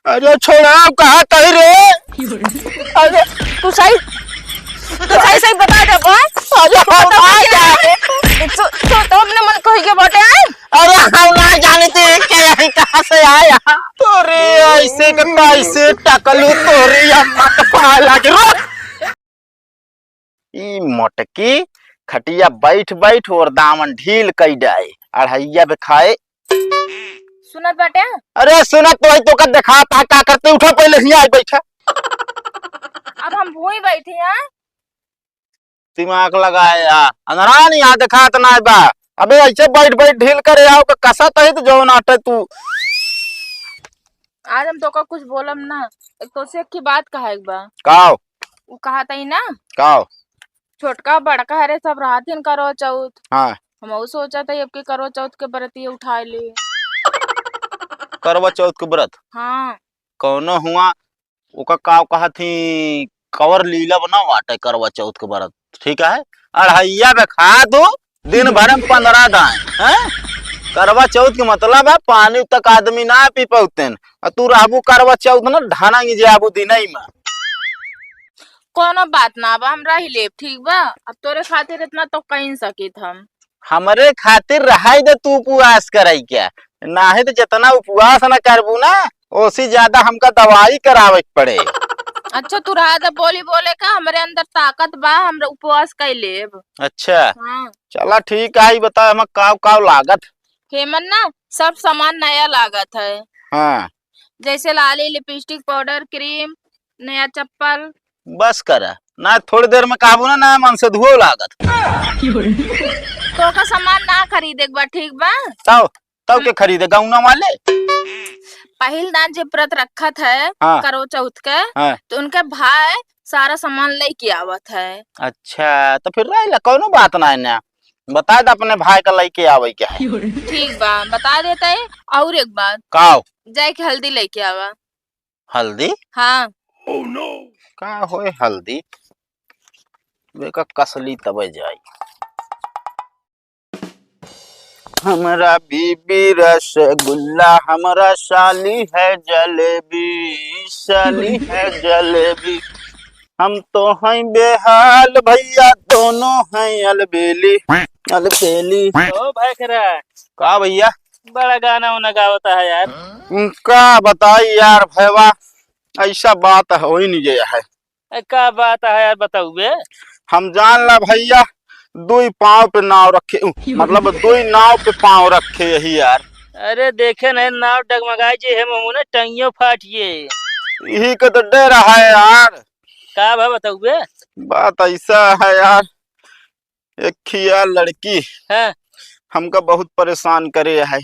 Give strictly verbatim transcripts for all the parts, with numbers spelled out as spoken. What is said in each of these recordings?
अरे छोड़ा, कहा तही रे? अरे तू सही, तू सही सही बता दे बा। अरे हम ना जाने। तू, तू तो अपने मन कही के बाटे हैं। अरे हम ना जाने थे कि यही कहाँ से आया। तोरे ऐसे के कैसे टकलू, तोरे या मत पाला के रो। ई मोटकी खटिया बैठ बैठ और दामन ढील कई डाए, अढ़ैया पे खाए। सुनत बाटे? अरे सुनत तो है, तोका देखात है, का करते, उठा पहले हियाँ आई बैठा। अब हम भूई बैठी हैं। दिमाग लगाए यार, अंधरान यहाँ देखात ना बा। अबे ऐसे बैठ बैठ ढील करे आओ, का कसत है तो जौन आटे तू। आज हम तोका कुछ बोलब ना, एक तोसे एक ही बात कहा एक बा। काव? उ कहा तई ना। काव? छोटका बड़का हरे सब रहत हिन करवा चौथ। हाँ। हम उ सोचा था अब के करवा चौथ के बरतिया उठा ले। करवा चौथ के बरत? हाँ। कौनो हुआ ओका काव कहत ही, कवर लीला बना वाटे करवा चौथ के बरत, ठीक है? अढ़ैया पे खा दो, दिन भर में पन्द्रह दाएं, हैं? करवा चौथ के मतलब है पानी तक आदमी ना पी पौतेन, और तू रहबू करवा चौथ ना ढानांगी जे आबू दिनई में। कोनो बात ना बा, हम रह लेब, ठीक बा? अब तोरे खातिर इतना तो कहीं सकित हम। हमरे खातिर रहाई दे तू उपवास कराई क्या, नाहीं तो जितना उपवास ना करबू ना, ओसी ज्यादा हमका दवाई करावे के पड़े। अच्छा, तू रहा दे बोली बोले का, हमरे अंदर ताकत बा, हम उपवास कर लेब। अच्छा। हाँ। चला ठीक है, ई बता हम काव काव लागत? हेमन ना, सब सामान नया लागत है। हाँ। जैसे लाली, लिपस्टिक, पाउडर, क्रीम, नया चप्पल। बस करा, ना थोड़ी देर में कहबू ना, ना मन से धुओ लागत। तो का सामान ना खरीदे के बा, ठीक बा? तब, तब के खरीदे गौना वाले? पहिल दान जे व्रत रखत है हाँ। करवा चौथ के, हाँ। तो उनके भाई सारा सामान लेके आवत है। अच्छा, तो फिर रह ला, कौनो बात ना है ना, बता दे अपने भाई का लेके आवे के है। ठीक बा, बता देते हैं। और एक बात, काव? जाए के हल्दी लेके आवा। हल्दी? हाँ। का होए हल्दी? बेका कसली तबे जाई। हमरा बीबी रसगुल्ला, हमरा साली है जलेबी, साली है जलेबी। हम तो हैं बेहाल भैया, दोनों हैं अलबेली, अलबेली। ओ भाई खरा। का भैया? बड़ा गाना उना गावता है यार। का बताई यार भैया, ऐसा बात हो ही नहीं गया है। ए, का बात है यार, बताऊ बे। हम जान ला भैया, दुई पाँव पे नाव रखे, उ, मतलब दुई नाव पे पाँव रखे यही यार। अरे देखे नहीं, नाव डगमगाई जे है ममू ने, टंगियो फाट ये। यही के तो डर है यार। का भा बताऊ बे? बात ऐसा है यार, एक खिया लड़की हाँ। हमका बहुत परेशान करे है।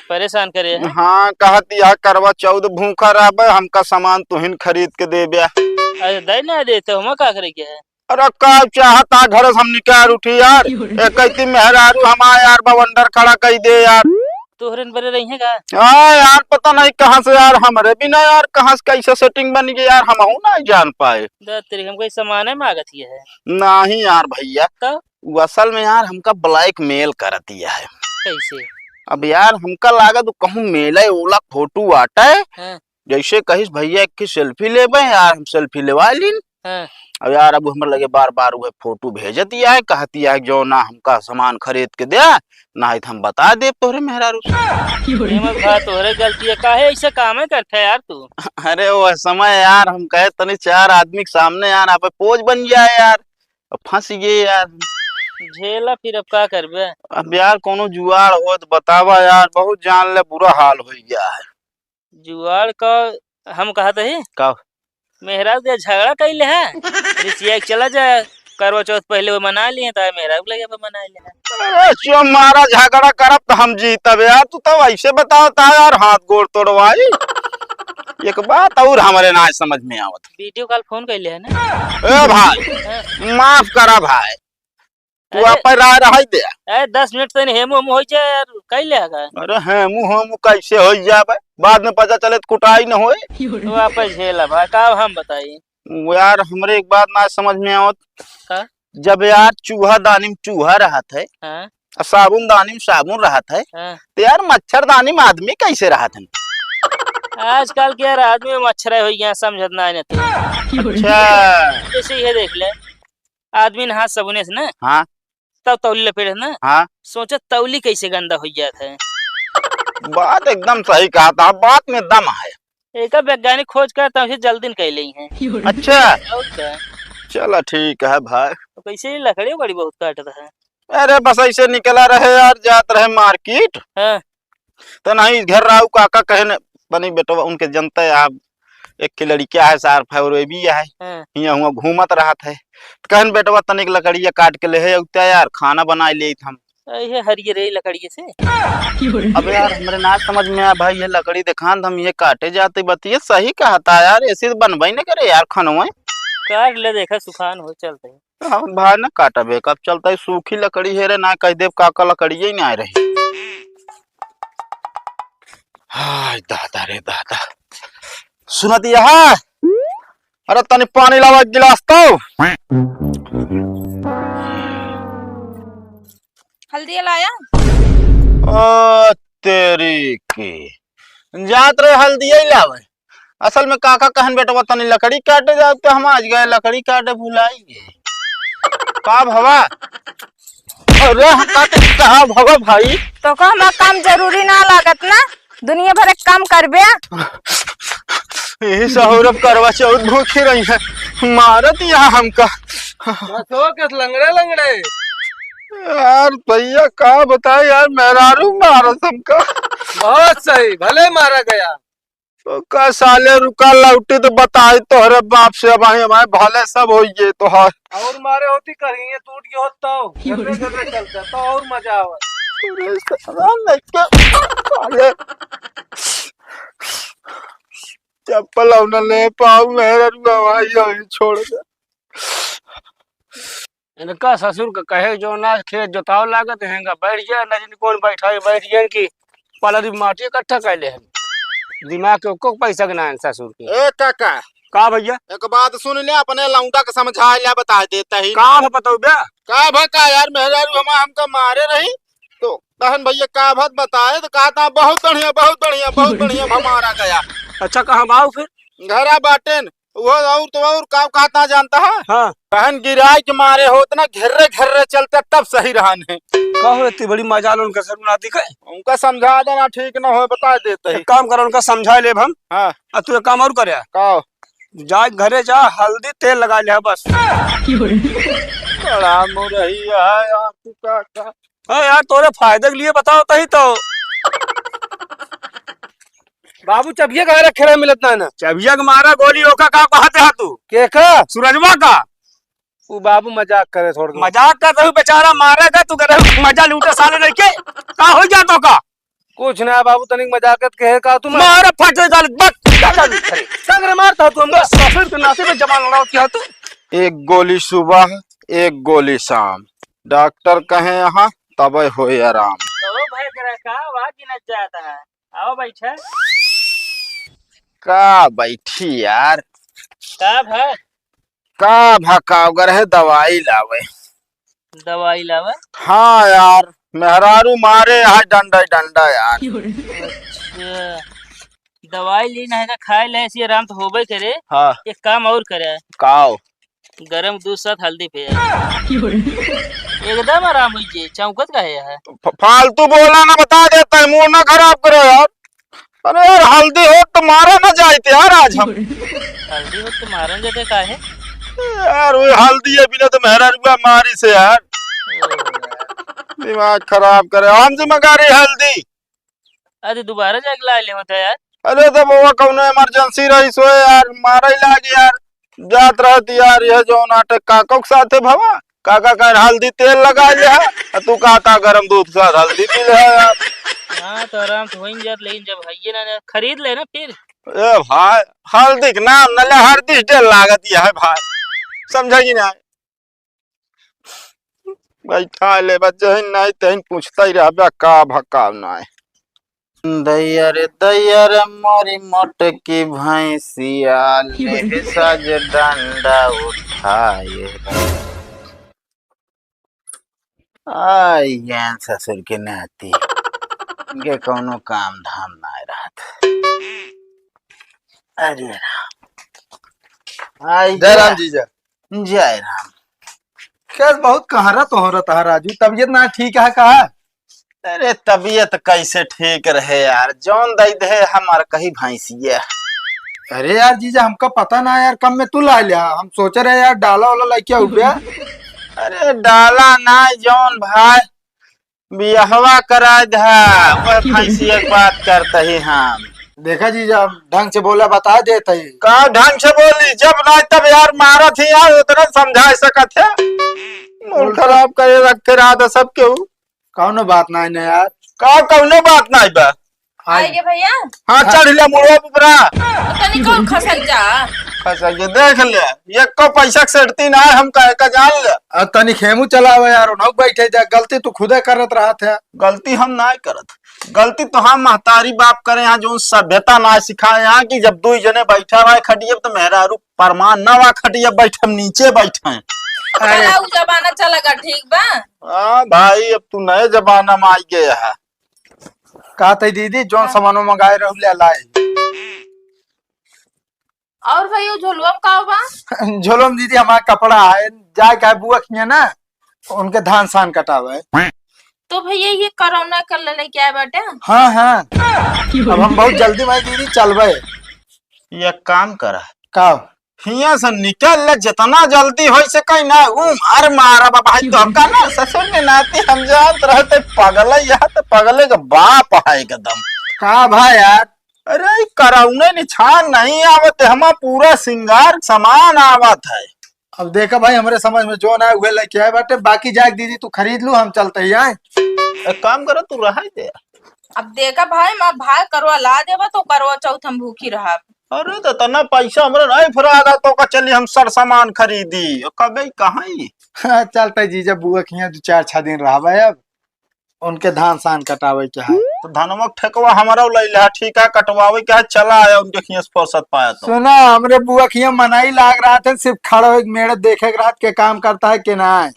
परेशान करे है? हाँ, कहत यह करवा चौथ भूखा रहबे, हमका सामान तुहिन खरीद के देबे। अरे दे ना दे तो हम का करे के है? अरे का चाहता घर से हम निकाल उठी यार, एक कहती मेहरारू हमार यार बवंडर खड़ा कर दे यार। तोहरे न बरे रही है का? हाँ यार, पता नहीं कहाँ से यार, हमरे बिना यार कहाँ से कैसे सेटिंग बन गई यार, हमहू नहीं जान पाए। दे तेरी हमको सामान है मांगत ही है। नहीं यार भैया, तो? वो असल में यार हमका ब्लैकमेल करती है। कैसे? अब यार हमका लागत वो कहूँ मेले ओला फोटो आटे, हाँ। जैसे कहिस भैया एक की सेल्फी लेबे यार, हम सेल्फी लेवा लीन। हाँ। अब यार अब हमरे लगे बार बार वह फोटो भेजती है, कहती है जो ना हमका सामान खरीद के दे, ना है तो हम बता देब तोहरे मेहरारू से। एमे भा तोहरे गलती है, काहे ऐसे कामे करते यार तू? अरे वो समय यार हम कहे तनी चार आदमी के सामने यार आप पोज बन जाए यार, अब फंस गए यार। झेला फिर अब का करबे? अब यार कोनो जुआड़ हो तो बतावा यार, बहुत जान ले बुरा हाल हो गया है। जुआड़ का हम कहत ही। का? मेहरारू से झगड़ा कैले है, रिसिया के चला जा, करवा चौथ पहले वो मना लिए, तो मेहरारू लगे अब मना ले। अरे चो मारा झगड़ा करब तो हम जीतब यार, तू तो ऐसे बतावत है यार, हाथ गोड़ तोड़वाई। एक बात और हमरे ना समझ में आवत। वीडियो कॉल फोन कैले है ना? ए भाई, हाँ। माफ करा भाई, तू अरे, आप राय रहाई दे। ए, दस मिनट तनी हेमू हेमू हो जाए यार, कई ले आगा। अरे हेमू हेमू कैसे हो जाबे? बाद में पता चले तो कुटाई न होए। तू आप झेला भाई, का हम बताई? वो यार, हमरे एक बात ना समझ में आवत। का? जब यार चूहा दानी में चूहा रहत है, हाँ। और साबुन दानी में साबुन रहत है, हाँ। तो यार मच्छरदानी में आदमी कैसे रहत है? आजकल के यार आदमी मच्छर होइ गया, समझत ना है ना तू। अच्छा। जैसे ये देख ले, आदमी नहा सबुने से ना, हाँ। तब तौली लपेटे ना, हाँ। सोचो तौली कैसे गंदा हो जात है। बात एकदम सही कहा था, बात में दम है। एका वैज्ञानिक खोज करता हूँ, जल्दी निकल ही है। अच्छा। और क्या? चला ठीक है भाई। तो कैसे ही लकड़ी उकड़ी बहुत काटत है। अरे बस ऐसे निकला रहे यार, जात रहे मार्केट। हाँ। तो नहीं, घर राऊ काका कहे न, बनी बेटवा, उनके जनते आप, एक के लड़किया है, सार फैर वे भी है, हाँ। हियाँ हुआँ घूमत रहत है। तो कहन, "बेटवा, तनिक लकड़िया काट के ले है, अउते यार, खाना बनाए लेइत हम।" अरे, ये हरिये रे लकड़िये से। अबे यार, हमरे ना समझ में आया भाई, ये लकड़ी देखान हम ये काटे जाते बतिये, सही कहता यार, ऐसे तो बनबे न करे यार, खनवे। काट ले, देखा, सुखान हो, चलते हैं। अब भाई ना काटबे, कब चलता है सूखी लकड़ी है रे, ना कह देब काका लकड़िये ही ना आए रही। हाय दादा रे दादा। सुनत यह, अरे तनी पानी लावा एक गिलास तो। हल्दी लाया? ओ तेरी की, जात रहे हल्दी ही लावे। असल में काका कहन, "बेटवा तनी लकड़ी काटे जाओ," तो हम आज गए लकड़ी काटे भुलाई गए। का भवा? अरे हम का ते कहा भवा भाई? तो का हमार काम जरूरी ना लागत ना? दुनिया भर के काम करबे। यही सहूरब करवा चौथ भूखी रही है, मारत यहाँ हमका। बस हो कस लंगड़े लंगड़े। यार भैया का बताए यार, मेहरारू मारत हमका। बहुत सही, भले मारा गया। तो का साले रुका लौटी तो बताई तोहरे बाप से, अब हमारे भले सब होइए तोहार। और मारे होती करिए टूट गए होत तो गर्रे गर्रे चलते तो और मजा आवे। अरे साला लड़का, साले चप्पल और न ले पाऊ मेहररुआ भाई, यही छोड़ दे। इनका ससुर का कहे जो ना खेत जोताव लागत हैंगा, बैठ जाए ना जिन कौन बैठा है, बैठ जाए कि पलरी माटी इकट्ठा कर ले हैं। दिमाग के को पैसा के ना है ससुर के। ए काका, का भैया? एक बात सुन ले, अपने लौंडा के समझा ले, बता देता ही। का है बताओ बे? का भा का यार, मेहरारू हम हमका मारे रही तो कहन भैया का भत बताए तो कहा था बहुत बढ़िया, बहुत बढ़िया, बहुत बढ़िया भमारा गया। अच्छा कहाँ बाऊ फिर? घरा बाटेन। वो और तो और का कहता जानता है? हाँ। कहन गिराई के मारे होत ना घेर्रे घेर्रे चलते तब सही रहन है। का हो इतनी बड़ी मजाल उनका सर उनाती का? उनका समझा देना ठीक ना हो, बता देते हैं। एक काम करो, उनका समझा लेब हम। हाँ। आ तू एक काम और करे। का? जा घरे जा, हल्दी तेल लगा ले बस। बड़ा मुरहिया है यार, तू का, का? हाँ यार, तोरे फायदे के लिए बताओ तही तो। बाबू, चबिया कहाँ रखे रहे, मिलत ना ना। चबिया के मारा गोली, ओका का कहते हा तू? के का? सूरजवा का। उ बाबू मजाक करे, छोड़ दो। मजाक कर रहे, बेचारा मारेगा, तू करे मजा लूटे साले लेके। का हो गया तो का? कुछ ना बाबू, तनिक मजाक के है का तू? मारा फट जाले, बस। संग रे मारता तू हमका। ससुर के नाते में जबान लड़ाओ क्या तू? एक गोली सुबह, एक गोली शाम, डॉक्टर कहे यहाँ तबे होए आराम। ओ भाई, तेरा का आवाज ही न जाता है। आओ बैठा। का बैठी यार? का भा? का भा का, ओकर है दवाई लावे। दवाई लावे? हाँ यार, मेहरारू मारे है डंडा डंडा यार। अच्छा, दवाई ली नहीं तो खाए ले, ऐसी आराम तो होबे करे। हाँ। एक काम और करे। काओ? गरम दूध साथ हल्दी पे यार। एकदम आराम हुई जे, चौंकत का है यार? फ-, फालतू बोला ना, बता देता है, मूड ना खराब करो यार। अरे यार, हल्दी होत तो मारा ना जाइत यार आज हम। हल्दी होत तो मारन जाते का है? यार, वो हल्दी है बिना तो मेहरारुआ मारी से यार। ओ यार। दिमाग खराब करे, हम जी मंगा रही हल्दी। अरे दोबारा जाके ला ले होता यार। अरे तो बउआ कौनो emergency रही सो यार, मारा ही लागे यार। जात रहत यार, यह जो नाटक काका के साथे भवा, काका का हल्दी तेल लगा ले है, आ तू कहता गरम दूध के साथ हल्दी पी ले है यार। हाँ, तो आराम से हो ही जात, लेकिन जब है ये ना, ना, खरीद ले ना फिर। ए भाई, हल्दी के नाम न ले, हरदी से ढेर लागत यह है भाई, समझा कि नहीं? बैठा ले बच्चे, नहीं तहिन पूछता ही रहबे का भकाव नहीं। दैया रे दैया रे मोरी मोटकी भैंसिया, ले साज डंडा उठाए। आई गए ससुर के नाती, इनके कौनो काम धाम ना रहत। अरे राम। आई जय राम गया। जीजा। जय राम। क्या बहुत कहरा तो हो रहा था राजू, तबीयत ना ठीक है का? अरे तबीयत कैसे ठीक रहे यार, जौन दई दे हमार कही भैंसिया। अरे यार जीजा, हमका पता ना यार, कम में तू ला लिया, हम सोचे रहे यार डाला वाला लेके आऊ बे। अरे डाला ना जौन भाई, बियहवा करा धा, वह भैंसिया के बात करते ही हम। देखा जीजा, ढंग से बोला, बता देते ही। का ढंग से बोली, जब ना तब यार मारत ही यार, उतना समझा सकत है। मूड खराब करे रख के रहा था सब केहू। कौनो बात ना है ना यार। का कौनो बात ना बा? आई गे भैया। हाँ, हाँ। चढ़ ले मुड़वा ऊपरा। तनी कौन खसक जा। खसक जा, देख ले, एको पैसा के सेठती ना है, हम कहे का जान ले। आ, तनी खेमू चलावे यार, उन्हों बैठे जा, गलती तू खुदे करत रहत है। गलती हम ना करत, गलती तो हम महतारी बाप करे यहाँ, जो सभ्यता ना सिखाए यहाँ कि जब दो जने बैठा रहे खटिया तो मेहरारू परमान ना वा खटिया बैठे, हम नीचे बैठे हैं। अरे। चला, उ जमाना चला गा, ठीक बा? हाँ भाई, अब तू नए जमाना में आई गया है। का तई दीदी, जौन हाँ। सामानो मंगाए रहू, ले लाए। और भाई, वो झोलवा में का बा? झोलवा में दीदी, हमारा कपड़ा है, जाए का है बुआ खिया ना, उनके धान सान कटावे। तो भैया, ये कोरोना कर ले लेके आए बाटे? हाँ, हाँ। अब हम बहुत जल्दी में दीदी चलबे। ये काम करा। का? हियां से निकल ले, जितना जल्दी हो सके ना, ऊ मार मारा बाबा, भाई, तो का ना, ससुर के नाती हम जानत रहते, पगले, यह तो पगले का बाप है एकदम। का भाई यार? अरे, ई करौने निछान नहीं आवत, हमा पूरा सिंगार सामान आवत है। अब देखा भाई, हमरे समझ में जो ना आए, उहे लेके आए बाटे, बाकी जाके दीदी तू खरीद लू, हम चलते ही आए। एक काम करो, तू रहा दे। अब देखा भाई, मैं भाई करवा ला देबा, तो करवा चौथ हम भूखी रहब। अरे, तो इतना पैसा हमरे नहीं फुरादा, तो का चली हम सर सामान खरीदी। कबे कहाँ ही? हाँ, चलते जीजा बुआ के यहाँ दो चार छह दिन रहबे अब, उनके धान सान कटावे के है। तो धनवा के ठेकवा हमरा ले ले, ठीक है, कटवावे के है, चला आया उनके खिया से फुर्सत पाया तो। सुना, हमरे बुआ के यहाँ मनई लाग रहा थे, सिर्फ खड़ा होके मेड़ देखे के रहत के काम करता है कि ना।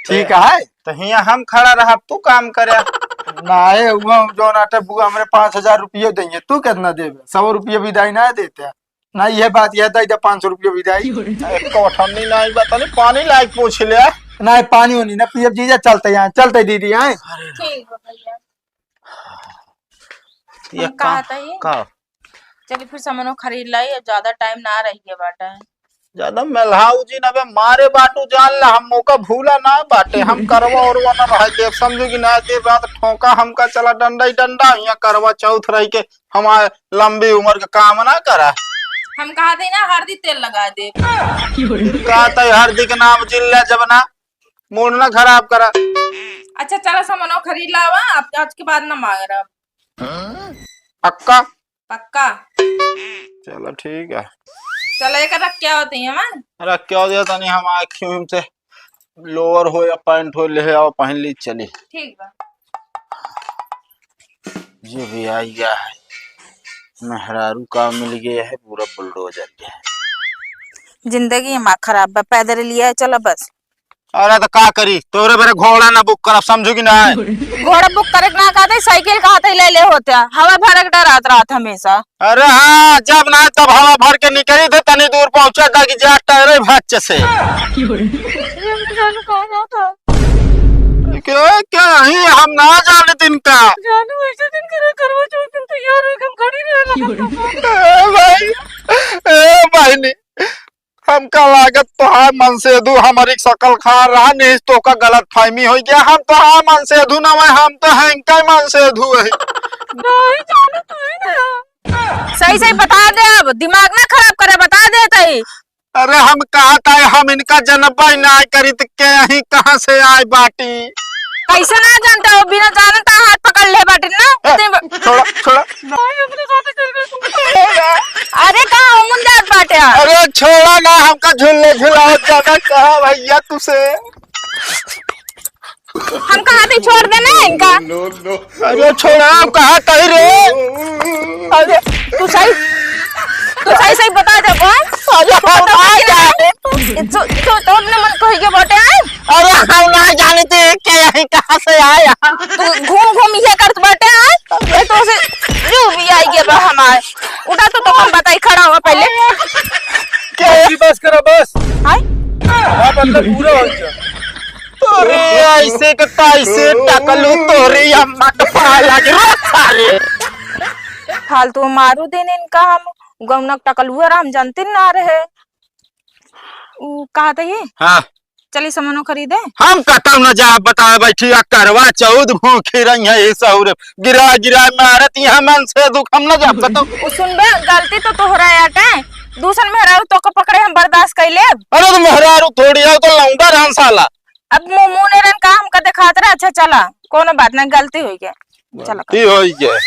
ठीक है। तो हियाँ हम खड़ा रहब, तू काम करे। नाहे, हुआ जो नाटे बुआ हमरे पाँच हजार रुपये देंगे, तू कितना देबे? सौ रुपये विदाई ना देते। ना, यह बात, यह दे दे पाँच सौ रुपये विदाई। एक कौठनी ना आई बा, तनी पानी लाइक पूछ ले। ना, पानी होनी ना पियब जीजा, चलते यहाँ, चलते दीदी, आए। ठीक बा भैया। ये हम का, कहा था ये? का? चलिए फिर सामानो खरीद लाई, अब ज्यादा टाइम ना रह गया बाटा है। ज्यादा मेलहाऊ जी ना बे, मारे बाटू जान ला, हम मौका भूला ना बाटे, हम करवा उरवा ना रह देब, समझू कि ना, देर रात ठोका हमका चला डंडा ही डंडा, यहाँ करवा चौथ रह के हमारे लंबी उम्र के कामना करा। हम कहा थे ना, हरदी तेल लगा दे। का तय हरदी के नाम जिल्ला जब ना, मूड ना खराब करा। अच्छा, चला सामानो खरीद लावा, आप आज के बाद ना मांग रहा। पक्का? पक्का। चलो ठीक है। चलो, एक रख क्या होती है, हाँ? रख क्या होती है, तनी हम आँखी में से लोअर हो या पैंट हो, ले आओ, पहन ली, चली। ठीक बा। ये भी आ गया है, मेहरारू का मिल गया है पूरा बुलडोजर के। जिंदगी हमार खराब बा, पैदल लिया है, चलो बस। अरे तो का करी, तोरे बेरे घोड़ा ना बुक करब, समझू कि ना? घोड़ा बुक करे के ना कहते, साइकिल कहते ले ले होते, हवा भरे के डरात रहत हमेशा। अरे हाँ, जब ना तब हवा भर के निकली थे, तनी दूर पहुँचा था कि जा टहरे भच्च से। जानू कहाँ जाता? क्या, क्या ही हम ना जाने दिन का। जानू ऐसे दिन करे करवा चौथ दिन तैयार हो, हम खड़ी रहे। ए भाई, ए बहिनी, हमका लागत तोहार मनसेधु हमरी सकल खा रहा, नहीं तो का गलत फहमी हो गया। हम तोहार मनसेधु ना है, हम तो हैंका मनसेधु है। नहीं जानू, तू ही ना। सही सही बता दे, अब दिमाग ना खराब करे, बता दे तई। अरे हम कहा था, हम इनका जनबा ही ना करी त के यहीं कहाँ से आए बाटी? कैसे ना जानता हो, बिना जानता हाथ पकड़ ले बाटी ना। ए, छोड़ा, छोड़ा। अरे कहाँ मुन जात बाटे? अरे छोड़ा ना, हमका झूले झुलावत जाना कहा भैया तुसे। हम कहा थे छोड़ देना इनका। अरे छोड़ा, हम कहा थे रे। अरे तू सही, तू सही सही बता दे बहन। अरे हम ना जाने। तो, तो, तो अपने मन कही के बाटे हैं। अरे हम ना जाने थे कि यहीं कहाँ से आया। तू घूम घूम ये करत बाटे हैं। ये तो से जो भी आई गया बा हमार। उठा तो, तो हम बताई, खड़ा हुआ पहले। क्या? बस करा, बस। हाय? हाँ, मतलब पूरा हो गया। तोरे ऐसे के तैसे टकलू, तोरे अम्मा के पाए लागे रे सारे। फालतू मारू दिन इनका हम, गौनक टकलुआ राम जानते ना रहे। उ कहा था ये? हाँ। चली सामानो खरीदे। हम कतौ न जा बताए बैठी, आ करवा चौथ भूखी रही है ये सहूर। गिरा गिरा मारत यहाँ मन से दुख, हम न जा कतौ। उ सुनबे, गलती तो तोहरा आटे, दूसर मेहरारू तो को पकड़े हम बर्दाश्त कर लेब। अरे तो मेहरारू थोड़ी हो तो लौंडा रहन साला। अब मुंह मुंह ने रन का हमका दिखात रहे। अच्छा चला, कोनो बात नहीं, गलती हो गया। चला। गलती हो गया।